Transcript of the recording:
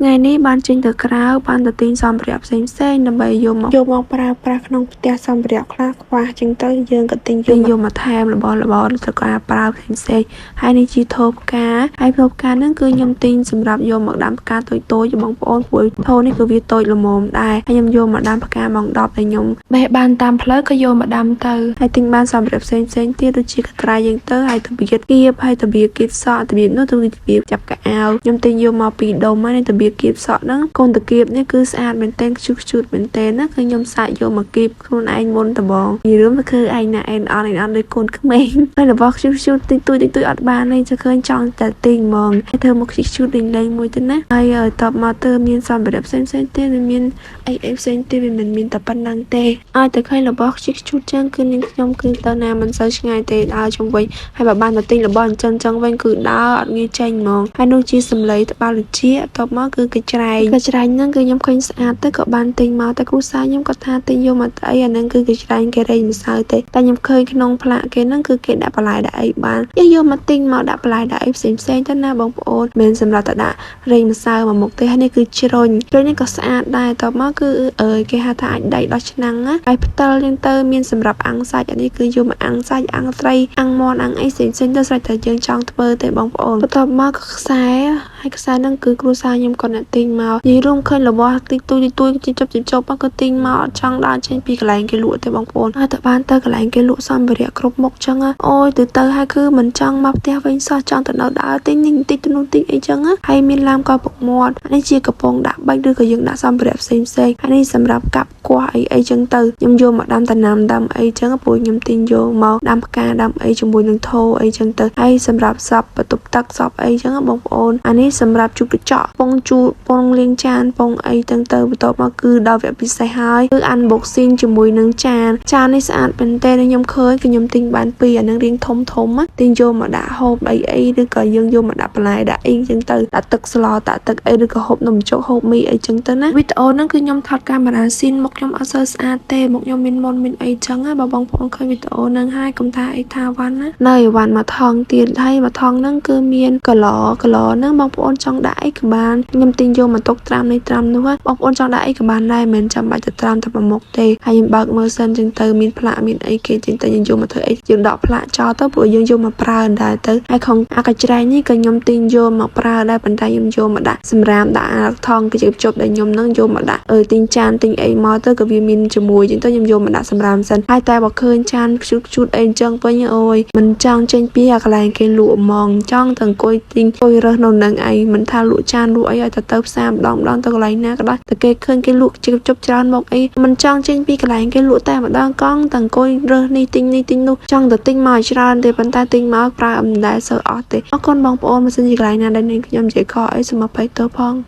ថ្ងៃនេះបានចេញទៅក្រៅបានទៅទិញសម្ភារៈផ្សេងៗដើម្បីយកមកយកមកប្រើប្រាស់ក្នុងផ្ទះសម្ភារៈខ្លះខ្វះចឹងទៅយើងក៏ទិញយកយកមកថែមរបស់របរទៅការប្រើផ្សេងៗហើយនេះជាថូផ្កាហើយថូផ្កាហ្នឹងគឺខ្ញុំទិញសម្រាប់យកមកដាំផ្កាតូចៗបងប្អូនព្រោះថូនេះគឺវាតូចល្មមដែរហើយខ្ញុំយកមកដាំផ្កាម៉ោង10ដែលខ្ញុំបេះបានតាមផ្លូវក៏យកមកដាំទៅហើយទិញបានសម្ភារៈផ្សេងៗទៀតដូចជាកន្ត្រៃយ៉ាងទៅហើយតបៀតគៀបហើយតបៀគៀបសក់តបៀតនោះទៅតបៀបចាប់កៅអៅខ្ញុំទិញយកមកពីរដុំហើយនេះតបៀគៀបសក់ហ្នឹងកូនតគៀបនេះគឺស្អាតមែនទែនខ្ជុះខ្ជូតមែនទែនណាគឺខ្ញុំសាកយកមកគៀបខ្លួនឯងមុនដំបងនិយាយរួមទៅគឺឯងណាឯងអន់ឯងអន់ដូចកូនក្មេងហើយរបស់ខ្ជុះខ្ជូតតិចតួចតិចតួចអត់បានទេจะឃើញចង់តែទិញហ្មងហើយធ្វើមកខ្ជិះខ្ជូតលេងលេងមួយទៅណាហើយតបមកទៅមានសម្ភារៈផ្សេងផ្សេងទៀតវាមានអីអីផ្សេងទៀតវាមិនមានតែប៉ុណ្្នឹងទេឲ្យតែឃើញរបស់ខ្ជិះខ្ជូតចឹងគឺនាងខ្ញុំគឺទៅណាមិនសូវឆ្ងាយទេដើរជុំវិញហើយបើបានទៅទិញរបស់អញ្ចឹងចឹងវិញគឺដើរអត់ងាយចេញហ្មងហើយនោះជាសម្លេងត្បាល់វិជាតបមកគឺកច្រែងកច្រែងហ្នឹងគឺខ្ញុំឃើញស្អាតទៅក៏បានទិញមកតែគ្រួសារខ្ញុំក៏ថាទិញយកមកទៅអីអាហ្នឹងគឺកច្រែងគេរែងម្សៅទេតែខ្ញុំឃើញក្នុងផ្លាកគេហ្នឹងគឺគេដាក់បន្លែដាក់អីបានយើងយកមកទិញមកដាក់បន្លែដាក់អីផ្សេងផ្សេងទៅណាបងប្អូនមិនសម្រាប់តែដាក់រែងម្សៅមកមុខទេហើយនេះគឺជ្រុញជ្រុញនេះក៏ស្អាតដែរតបមកគឺអើយគេហៅថាអាចដែកដោះឆ្នាំងណាហើយផ្តិលចឹងទៅមានសម្រាប់អាំងសាច់អានេះគឺយកមកអាំងសាច់អាំងត្រីអាំងមាន់អាំងអីផ្សេងផ្សេងទៅស្រេចតែយើងចង់ធ្វើទេបងប្អូនបន្ទាប់មកក៏ខ្សែហើយខ្សែហ្នឹងគឺគ្រួសារខ្ញុំគាត់អ្នកទិញមកនិយាយរួមឃើញរបស់តិចតួចតិចតួចជិបជិបជប់មកក៏ទិញមកអត់ចង់ដើរចេញពីកន្លែងគេលក់ទេបងប្អូនហើយតែបានទៅកន្លែងគេលក់សម្ភារៈគ្រប់មុខចឹងអូយទៅទៅហើយគឺមិនចង់មកផ្ទះវិញសោះចង់ទៅនៅដើរទិញនេះតិចទៅនោះតិចអីចឹងហើយមានឡាមកោពុកមាត់នេះជាកំប៉ុងដាក់បាច់ឬក៏យើងដាក់សម្ភារៈផ្សេងផ្សេងហើយនេះសម្រាប់កាប់គោះអីអីចឹងទៅខ្ញុំយកមកដាំតំណាំដាំអីចឹងព្រោះខ្ញុំទិញយកមកដាំផ្កាដាំអីជាមួយនឹងថូអីចឹងទៅហើយសម្រាប់សពបន្ទប់ទឹកសពអីចឹងបងប្អូនអានេះសម្រាប់ជូតកញ្ចក់ពងជូតពងលាងចានពងអីចឹងទៅបន្ទាប់មកគឺដល់វគ្គពិសេសហើយគឺ unboxing ជាមួយនឹងចានចាននេះស្អាតមែនទែនខ្ញុំឃើញគឺខ្ញុំទិញបានពីរអានឹងរៀងធំធំទិញយកមកដាក់ហូបអីអីឬក៏យើងយកមកដាក់បន្លែដាក់អីចឹងទៅដាក់ទឹកស្លដាក់ទឹកអីឬក៏ហូបនំបញ្ចុកហូបមីអីចឹងទៅណាវីដេអូហ្នឹងគឺខ្ញុំថតកាមេរ៉ាស៊ីនមុខខ្ញុំអត់សូវស្អាតទេមុខខ្ញុំមានមុនមានអីចឹងណាបើបងប្អូនឃើញវីដេអូហ្នឹងហើយកុំថាអីថាវ៉ាន់ណានៅអីវ៉ាន់មកថងទៀតហើយមកថងហ្នឹងគឺមានកឡកឡហ្នឹងបងប្អូនចង់ដាក់អីក៏បានខ្ញុំទិញយកមកទុកត្រាំនេះត្រាំនោះបងប្អូនចង់ដាក់អីក៏បានដែរមិនចាំបាច់ទៅត្រាំតែមួយមុខទេហើយខ្ញុំបើកមើលសិនចឹងទៅមានផ្លាកមានអីគេចឹងទៅយើងយកមកធ្វើអីយើងដកផ្លាកចោលទៅព្រោះយើងយកមកប្រើដែរទៅហើយខងអាកច្រែងនេះក៏ខ្ញុំទិញយកមកប្រើដែរប៉ុន្តែខ្ញុំយកមកដាក់សម្រាមដាក់អាថងគឺជាជប់ដែលខ្ញុំនឹងយកមកដាក់អើទិញចានទិញអីមកទៅក៏វាមានជាមួយចឹងទៅខ្ញុំយកមកដាក់សម្រាមសិនហើយតែបើឃើញចានខ្ជូតខ្ជូតអីចឹងវិញអូយមិនចង់ចេញពីអាកន្លែងគេលក់ហ្មងចង់ទៅអង្គុយទិញអង្គុយរើសនៅនឹងឯងមិនថាលក់ចានលក់អីឲ្យតែទៅផ្សារម្ដងម្ដងទៅកន្លែងណាក៏ដោយតែគេឃើញគេលក់ជប់ជប់ច្រើនមកអីមិនចង់ចេញពីកន្លែងគេលក់តែម្ដងកង់តែអង្គុយរើសនេះទិញនេះទិញនោះចង់ទៅទិញមកឲ្យច្រើនទេប៉ុន្តែទិញមកប្រើមិនដែលសូវអស់ទេអរគុណបងប្អូនបើសិនជាកន្លែងណាដែលនាងខ្ញុំនិយាយខុសអីសូមអភ័យទោសផង។